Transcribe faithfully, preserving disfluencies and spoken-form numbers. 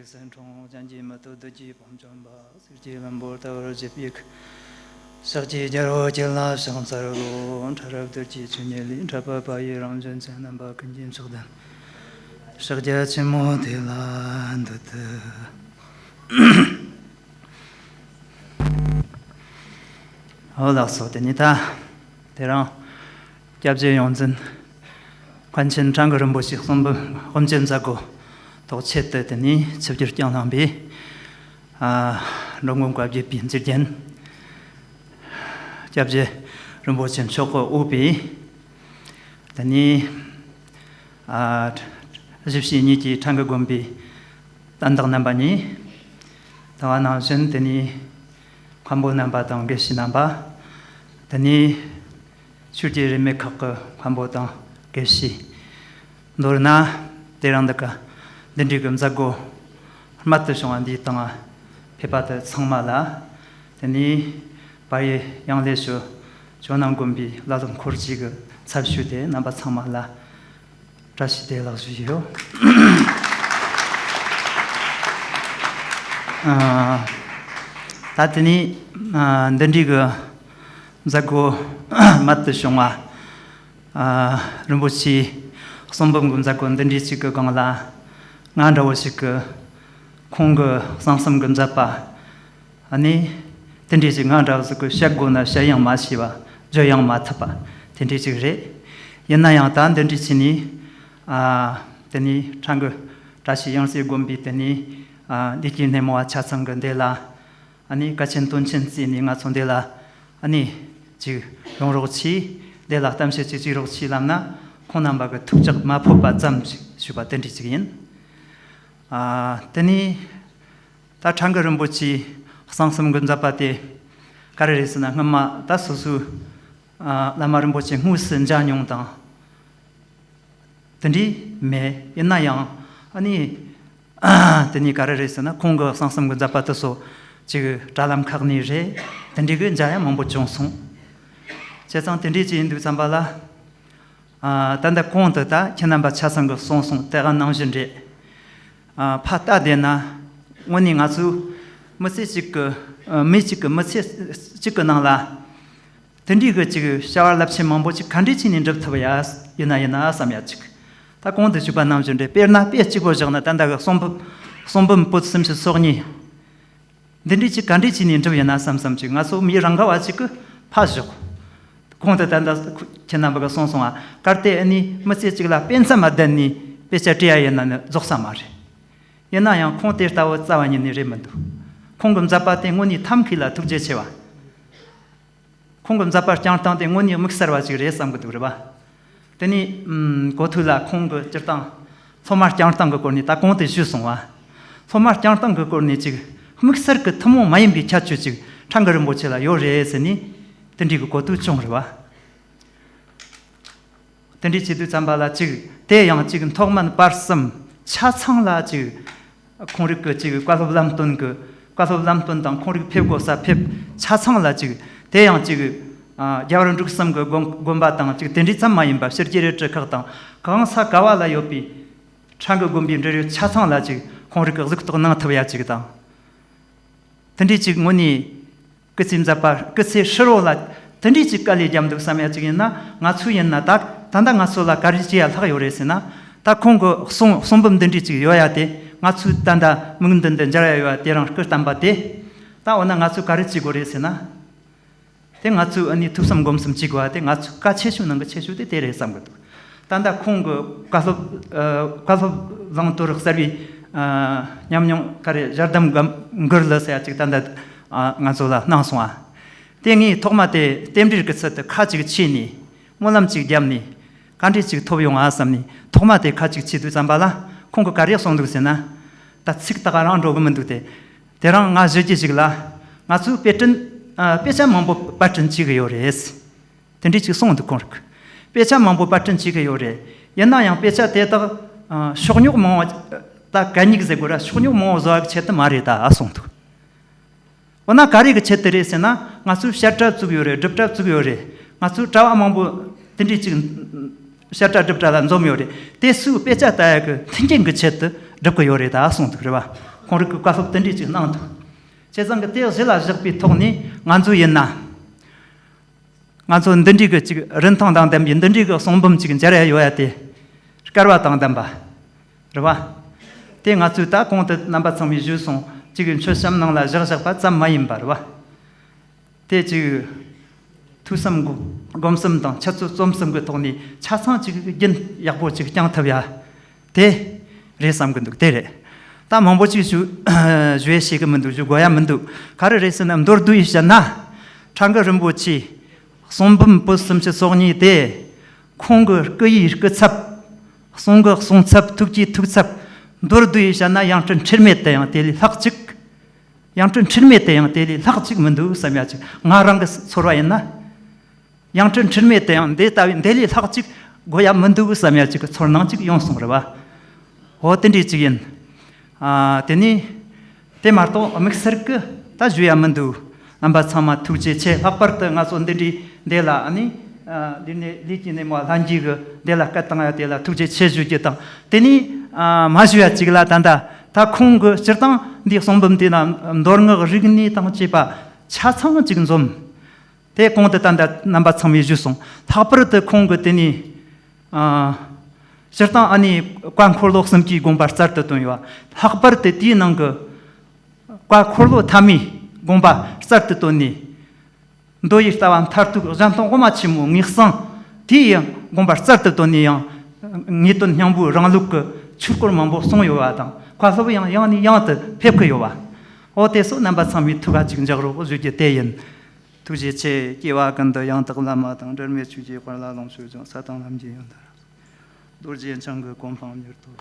སེམས་འཁྲུངས་ཅན་གྱི་མི་ལྟོ་བདུད་ཀྱི་བུམ་བཅོམ་པ། གསེར་གྱི་ལྷུན་པོ་ལྟ་བུར་བརྗིད་པའི་ཁུ། ཕྱག་རྒྱའི་རྒྱལ་པོ་ཁྱེད་ལ་ཕྱག་འཚལ་ལོ། ཕྲ་རབ་གདུལ་བྱའི་ཆོས་ཉིད་ལས། འཕྲད་པ་པ་ཡི་རང་བཞིན་ཅན། རྣམ་པ་ཀུན་གྱི་མཆོག་ལྡན་ཕྱག་རྒྱ་ཆེན་མོ་དེ་ལ་འདུད་དོ། ཨོ་ལགས་སོ། དེ་ནི་ད་དེ་རིང་སྐྱབས་རྗེ་ཡོངས་འཛིན་མཁན་ཆེན་ཁྲ་འགུ་རིན་པོ་ཆེ་གསུང་འབུམ་དབུ་འབྱེད་མཛད་སྒོ་ཐོག་ཆེད་དུ་དེ་ནི་ཆིབས་བསྒྱུར་བསྐྱངས་གནང་བའི་ཨ་འགྲོ་མགོན་བཀའ་བརྒྱུད་པའི་མཛེས་རྒྱན་སྐྱབས་རྗེ་རིན་པོ་ཆེ་མཆོག་གིས་དབུས་པའི་དེ་ནི་ཨ་གཞིས་བྱེས་གཉིས་ཀྱི་ཁྲ་འགུ་དགོན་པའི་དོན་དག་རྣམ་པ་གཉིས། དེ་བ་ནང་བཞིན་དེ་ནི་མཁན་པོ་རྣམ་པ་དང་དགེ་བཤེས་རྣམ་པ། དེ་ནི་ཆོས་ཀྱི་རིས་མེད་ཁག་གི་མཁན་པོ་དང་དགེ་བཤེས། མདོར་ན་དེ་རིང་འདི་ག་འདི་འདྲའི་གི་མཛད་སྒོ་རྨད་དུ་བྱུང་བ་འདིའི་སྟེང་ཕེབས་པ་དེ་ཚང་མ་ལ། དེ་ནི་བར་ཡི་ཡང་ལེ་ཤོ་ཇོ་ནང་དགོན་པའི་བླ་སློབ་འཁོར་གྱི་གི་ཚབ་ཞུས་ཏེ་རྣམ་པ་ཚང་མ་ལ་བཀྲ་ཤིས་བདེ་ལེགས་ཞུ་ཡི་ཡོད། ཨ་ད་དེ་ནི་ཨ་འདི་འདྲའི་གི་མཛད་སྒོ་རྨད་དུ་བྱུང་བ། ཨ་རིན་པོ་ཆེའི་གསུང་འབུམ་གྱི་མཛད་སྒོ་འདི་འདྲའི་ཅིག་གི་སྒང་ལ། ང་འདྲ་བོ་ཞིག་གི་ཁོང་གི་གསང་གསུམ་གྱི་མཛད་པ། ཨ་ནི་དེ་འདྲའི་ཅིག་ང་འདྲ་བོ་ཞིག་གི་བཤད་དགོས་ན་བཤད་ཡང་མ་ཤེས་པ། བརྗོད་ཡང་མ་ཐུབ་པ་དེ་འདྲའི་ཅིག་རེད། ཡིན་ན་ཡང་ད་འདི་འདྲའི་ཅིག་ནི་ཨ་དེ་ནི་ཁྲ་འགུ་བཀྲ་ཤིས་གཡང་རྩེ་དགོན་པའི་དེ་ནི་ཨ་བདེ་སྐྱིད་སྣེ་མོ་བ་ཆ་ཚང་གི་འདི་ལ། ཨ་ནི་དཀའ་ཆེན་སྟོན་ཆེན་བརྩིས་ནས་ང་ཚོ་འདི་ལ་ཨ་ནི་ཅིག་ཡོང་རོགས་གྱིས། འདི་ལ་གཏམ་བཤད་ཅིག་བྱེད་རོགས་གྱིས་ལབ་ན། ཁོང་རྣམ་པ་གི་ཐུགས་ཅག་མ་ཕོད་པ་ཙམ་ཞིག་ཞུས་པ་དེ་འདྲ་ཅིག་ཡིན། ཨ་དེ་ནི་ད་ཁྲ་འགུ་རིན་པོ་ཆེའི་གསང་གསུམ་གྱི་མཛད་པ་དེ་ག་རེ་རེད་ཟེར་ན། སྔོན་མ་ད་སོ་སོའི་ཨ་བླ་མ་རིན་པོ་ཆེ་དངོས་སུ་མཇལ་མྱོང་དང་། དེ་འདྲའི་མེད། ཡིན་ན་ཡང་ཨ་ནི་དེ་ནི་ག་རེ་རེད་ཟེར་ན། ཁོང་གི་གསང་གསུམ་གྱི་མཛད་པ་དེ་ཚོ་ཅིག་དྲ་ལམ་ཁག་ནས་རེད། དེ་འདྲའི་གི་མཇལ་ཡ་མང་པོ་བྱུང་སོང་། བྱས་ཙང་དེ་འདྲའི་ཅིག་ཡིན་དུས་ཙམ་པ་ལ། ཨ་ད་ལྟ་གོང་དུ་ད་ཁྱེད་རྣམ་པ་ཆ་ཚང་གི་གསུངས་སོང་། དེ་ག་ནང་བཞིན་རེད། ཨ་ཕ་ལྟ་བསྡད་ན་དངོས་གནས་ང་ཚོའི་མི་ཚེ་གཅིག་གི་ཨ་མི་གཅིག་གི་མི་ཚེ་གཅིག་གི་ནང་ལ། དེ་འདྲའི་གི་ཅིག་བྱ་བ་རླབས་ཆེན་མང་པོ་ཅིག་ག་འདྲས་བྱས་ནས་འགྲུབ་ཐུབ་ཡ། ཡིན་ན་ཡིན་ན་བསམ་ཡ་ཅིག་ད་གོང་དུ་ཞུས་པ་ནང་བཞིན་རེད། དཔེར་ན་དཔེ་གཅིག་པོ་བཞག་ན། ད་ལྟ་གི་གསུང་འབུམ་གསུང་འབུམ་པོད་སུམ་ཅུ་སོ་གཉིས་འདི་འདྲའི་ཅིག་ག་འདྲས་བྱས་ནས་འགྲུབ་ཡིན་ན་བསམ་བསམ་ཅིག་ང་ཚོ་མི་རང་ག་བ་ཅིག་གི་ཕ་བཞག་གོང་དུ་ད་ལྟ་ཁྱེད་རྣམ་པ་གི་གསུངས་སོང་བ། གལ་ཏེ་ཨ་ནི་མི་ཚེ་གཅིག་ལ་དཔེ་མཚམས་མ་བསྡད་ནས་དཔེ་ཆ་བྲིས་ཡ་ཡིན་ན་ནི་རྫོགས་ས་མ་རེད། ཡིན་ན་ཡང་ཁོང་དེ་ལྟ་བུ་རྩ་བ་ཉིད་ནས་རེད་མི་འདུག་ཁོང་གི་མཛད་པ་དེ་དངོས་གནས་ཐབས་མཁས་ལ་ཐུགས་རྗེ་ཆེ་བ། ཁོང་གི་མཛད་པ་བསྐྱངས་སྟངས་དེ་དངོས་གནས་དམིགས་བསལ་བ་ཅིག་རེད་བསམ་གི་འདུག་རེད་པ། དེ་ནས་ཨུམ་གོ་ཐོས་ལ་ཁོང་གི་སྤྱིར་བཏང་སློབ་མ་བསྐྱངས་སྟངས་ཀྱི་སྐོར་ནས་ད་གོང་དུ་ཞུས་སོང་བ། སློབ་མ་བསྐྱངས་སྟངས་ཀྱི་སྐོར་ནས་ཅིག་དམིགས་བསལ་གྱི་ཐུན་མོང་མ་ཡིན་པའི་ཁྱད་ཆོས་ཅིག་ཁྲ་འགུ་རིན་པོ་ཆེ་ལ་ཡོད་རེད་ཟེར་ནས་དེ་འདྲའི་གི་གོ་ཐོས་བྱུང་རེད་པ། དེ་འདྲའི་བྱེད་དུས་ཙམ་པ་ལ་ཅིག་དེ་ཡང་ཅིག་མཐོ་དམན་བར་གསུམ་ཆ་ཚང་ལ་ཅིག་ཁོང་རིགས་ཀྱི་ཅིག་བཀའ་སློབ་ལམ་སྟོན་གྱི་བཀའ་སློབ་ལམ་སྟོན་དང་ཁོང་རིགས་ཕེབས་དགོས་ས་ཕེབས། ཆ་ཚང་ལ་ཅིག་དེ་ཡང་ཅིག་ཨ་རྒྱལ་བ་རིན་པོ་ཆེ་གསུམ་གྱི་དགོན་དགོན་པ་དང་ཅིག་དེ་འདྲའི་ཙམ་མ་ཡིན་པ། ཕྱི་རྒྱལ་རི་ཁྲོད་ཁག་དང་གང་ས་ག་བ་ལ་ཡོད་པའི་ཁྲ་འགུ་དགོན་པའི་འབྲེལ་ཡོད་ཆ་ཚང་ལ་ཅིག་ཁོང་རིགས་ཀྱི་གཟིགས་རྟོག་གནང་ཐུབ་ཡ་ཅིག་དང་། དེ་འདྲའི་ཅིག་དངོས་གནས་སྐུ་ཚེ་མཛད་པ་སྐུ་ཚེ་ཧྲིལ་བོ་ལ་དེ་འདྲའི་ཅིག་དཀའ་ལས་བརྒྱབ་འདུག་བསམ་ཡ་ཅིག་ཡིན་ན། ང་ཚོ་ཡིན་ན་ད་ད་ལྟ་ང་ཚོ་ལ་ག་རེ་བྱེད་ཡ་ལྷག་ཡོད་རེད་ཟེར་ན། ད་ཁོང་གི་གསུང་གསུང་འབུམ་འདི་འདྲའི་ཅིག་ཡོད་ཡ་དེ་ང་ཚོའི་ད་ལྟ་མིག་མདུན་དུ་མཇལ་ཡ་ཡོད་ཡ་དེ་རང་སྐུ་བལྟམས་པ་དེ། ད་འོ་ན་ང་ཚོས་ག་རེ་བྱེད་དགོས་རེད་ཟེར་ན། དེ་ང་ཚོས་ཨ་ནི་ཐོས་བསམ་སྒོམ་གསུམ་བྱེད་དགོས་པ་དེ་ང་ཚོའི་གལ་ཆེ་ཤོས་ནང་གི་ཆེ་ཤོས་དེ་དེ་རེད་བསམ་གི་འདུག་ད་ལྟ་ཁོང་གི་བཀའ་སློབ་ཨ་བཀའ་སློབ་བླང་དོར་གསར་བའི་ཨ་ཉམས་མྱོང་ག་རེ་ཞལ་གདམས་གམ་མགུར་གླུ་ཟེར་ཡ་ཅིག་ད་ལྟ་ཨ་ང་ཚོ་ལ་གནང་སོང་ཨ། དེ་ངས་ཐོག་མ་དེ་རྟེན་འབྲེལ་གྱི་ཚུལ་དུ་ཁ་ཅིག་ཕྱེ་ནས་སྨོན་ལམ་ཅིག་བརྒྱབ་ནས་ག་འདྲས་ཅིག་ཐོབ་ཡོང་ཨ་བསམ་ནས་ཐོག་མ་དེ་ཁ་ཅིག་ཕྱེ་དུས་ཙམ་པ་ལ་ཁོང་གིས་ག་རེ་གསུངས་འདུག་ཟེར་ན། ད་ཚིག་ད་ག་རང་འགྲོ་གི་མི་འདུག་སྟེ། དེ་རིང་ང་ཞུ་རྒྱུ་ཞིག་ལ། ང་ཚོས་དཔེ་སྐྲུན་ཨ་དཔེ་ཆ་མང་པོ་པར་སྐྲུན་བྱེད་ཀྱི་ཡོད་རེད། དེ་འདྲས་ཅིག་གསུངས་འདུག་ཁོང་རིགས། དཔེ་ཆ་མང་པོ་པར་སྐྲུན་བྱེད་ཀྱི་ཡོད་རེད། ཡིན་ན་ཡང་དཔེ་ཆ་དེ་དག་ཨ་ཕྱོགས་རྙོག་མང་བ། ད་གད་སྙིགས་ཟེར་དགོས་ར། ཕྱོགས་རྙོག་མང་བ་བཟོ་བ་གི་ཆེད་དུ་མ་རེད་ད་གསུངས་འདུག་འོ་ན་ག་རེ་གི་ཆེད་དུ་རེད་ཟེར་ན། ང་ཚོས་བཤད་གྲྭ་བཙུགས་ཡོད་རེད། སྒྲུབ་གྲྭ་བཙུགས་ཡོད་རེད། ང་ཚོས་གྲྭ་བ་མང་པོ་དེ་འདྲས་ཅིག་བཤད་གྲྭ་སྒྲུབ་གྲྭ་ལ་འཛོམས་ཡོད་རེད། དེ་ཚོས་དཔེ་ཆ་ལྟ་ཡ་གི་མཐུན་རྐྱེན་གི་ཆེད་དུ་སྒྲུབ་གི་ཡོད་རེད་ད་གསུངས་འདུག་རེད་བ། ཁོང་རང་གིས་བཀའ་སློབ་དེ་འདྲ་ཅིག་གནང་འདུག་བྱས་ཙང་གི་དེ་གཞི་ལ་བཞག་པའི་ཐོག་ནས་ང་ཚོ་ཡིན་ན། ང་ཚོ་འདི་འདྲའི་གི་ཅིག་རིན་ཐང་དང་ལྡན་པའི་འདི་འདྲའི་གི་གསུང་འབུམ་ཅིག་མཇལ་ཡ་ཡོད་ཡ་དེ། སྐལ་བ་དང་ལྡན་པ། རེད་བ། དེ་ང་ཚོས་ད་གོང་དུ་རྣམ་པ་ཚང་མས་ཞུས་སོང་། ཅིག་མཆོད་བཤམས་ནང་ལ་བཞག་བཞག་པ་ཙམ་མ་ཡིན་པ་རེད་བ། དེ་ཅིག་ཐོས་བསམ་སྒོམ་གསུམ་དང་འཆད་རྩོད་རྩོམ་གསུམ་གྱི་ཐོག་ནས་ཆ་ཚང་ཅིག་རྒྱུན་ཡག་པོ་ཅིག་བསྐྱང་ཐུབ་ཡ། དེ་རེད་བསམ་གི་འདུག་དེ་རེད། ད་མང་པོ་ཅིག་ཞུ་ཞུ་ཡས་ཤེས་གི་མི་འདུག་ཞུ་དགོས་ཡ་མི་འདུག་ག་རེ་རེད་ཟེར་ན། མདོར་བསྡུས་ཡིས་བཤད་ན། ཕྲེང་གི་རིན་པོ་ཆེ་གསུང་འབུམ་པོད་སུམ་ཅུ་སོ་གཉིས་དེ། ཁོང་གི་སྐུ་ཡི་སྐུ་ཚབ། གསུང་གི་གསུང་ཚབ། ཐུགས་ཀྱི་ཐུགས་ཚབ། མདོར་བསྡུས་ཡིས་བཤད་ན་ཡང་སྤྲུལ་འཁྲུལ་མེད་དུ་ཡང་དེ་ལས་ལྷག་ཅིག་ཡང་སྤྲུལ་འཁྲུལ་མེད་དུ་ཡང་དེ་ལས་ལྷག་ཅིག་མི་འདུག་བསམ་ཡ་ཅིག་ང་རང་གི་ཚོར་བ་ཡིན་ན། ཡང་སྤྲུལ་འཁྲུལ་མེད་དུ་ཡང་འདི་ལྟ་བུའི་འདི་ལས་ལྷག་ཅིག་དགོས་ཡ་མི་འདུག་བསམ་ཡ་ཅིག་གི་ཚོར་སྣང་ཅིག་ཡོང་སོང་རེད་བ། འོ་དེ་འདྲས་ཅིག་ཡིན། ཨ། དེ་ནས་དེ་མ་གཏོགས་དམིགས་བསལ་གི་ད་ཞུ་ཡ་མི་འདུག་རྣམ་པ་ཚང་མ་ཐུགས་རྗེ་ཆེ། ལྷག་པར་དུ་ང་ཚོ་འདི་འདྲའི་འདི་ལ་ཨ་ནི། ཨ། འདི་ནས་ལས་ཀྱི་ནས་མ་ལྷན་རྒྱས་གི་འདི་ལ་སྐད་བཏང་ཡ་དེ་ལ་ཐུགས་རྗེ་ཆེ་ཞུ་རྒྱུ་དང་། དེ་ནས། ཨ། མ་ཞུ་ཡ་ཅིག་ལ་ད་ལྟ་ད་ཁོང་གི་སྤྱིར་བཏང་འདི་གསུང་འབུམ་དེ་ན་མདོ་སྔགས་རིག་གནས་དང་བཅས་པ་ཆ་ཚང་ཅིག་འཛོམས། དེ་གོང་དུ་ད་ལྟ་རྣམ་པ་ཚང་མས་ཞུས་སོང་། ལྷག་པར་དུ་ཁོང་གིས་དེ་ནས། ཨ། སྤྱིར་བཏང་ཨ་ནི་བཀའ་འཁོར་ལོ་གསུམ་གྱི་དགོངས་པ་རྩལ་དུ་བཏོན་ཡོད། ལྷག་པར་དུ་དེའི་ནང་གི་བཀའ་འཁོར་ལོ་ཐ་མའི་དགོངས་པ་རྩལ་དུ་བཏོན་ནས། མདོ་ཡི་ལྟ་བ་མཐར་ཐུག་གཞན་སྟོང་དབུ་མ་ཆེན་མོའི་ངེས་གསང་དེའི་ཡང་དགོངས་པ་རྩལ་དུ་བཏོན་ནས། ཡང་ངེས་དོན་སྙིང་པོའི་རང་ལུགས་ཀྱི་ཆོས་སྐོར་མང་པོ་གསུངས་ཡོད་པ་དང་། བཀའ་སློབ་ཡང་ཡང་ནས་ཡང་དུ་ཕེབས་ཀྱི་ཡོད་པ། འོ་དེ་ཚོ་རྣམ་པ་ཚང་མས་ཐུགས་ཁ་ཅིག་འཇགས་རོགས་ཞུ་རྒྱུ་དེ་ཡིན། ཐུགས་རྗེ་ཆེ། སྐྱེ་བ་ཀུན་ཏུ་ཡང་དག་བླ་མ་དང་། འབྲལ་མེད་ཆོས་ཀྱི་དཔལ་ལ་ལོངས་སྤྱོད་ཅིང་། ས་དང་ལམ་གྱི་ཡོན་ཏན་རབ་གསལ། རྡོ་རྗེ་འཆང་གི་གོ་འཕང་མྱུར་ཐོབ།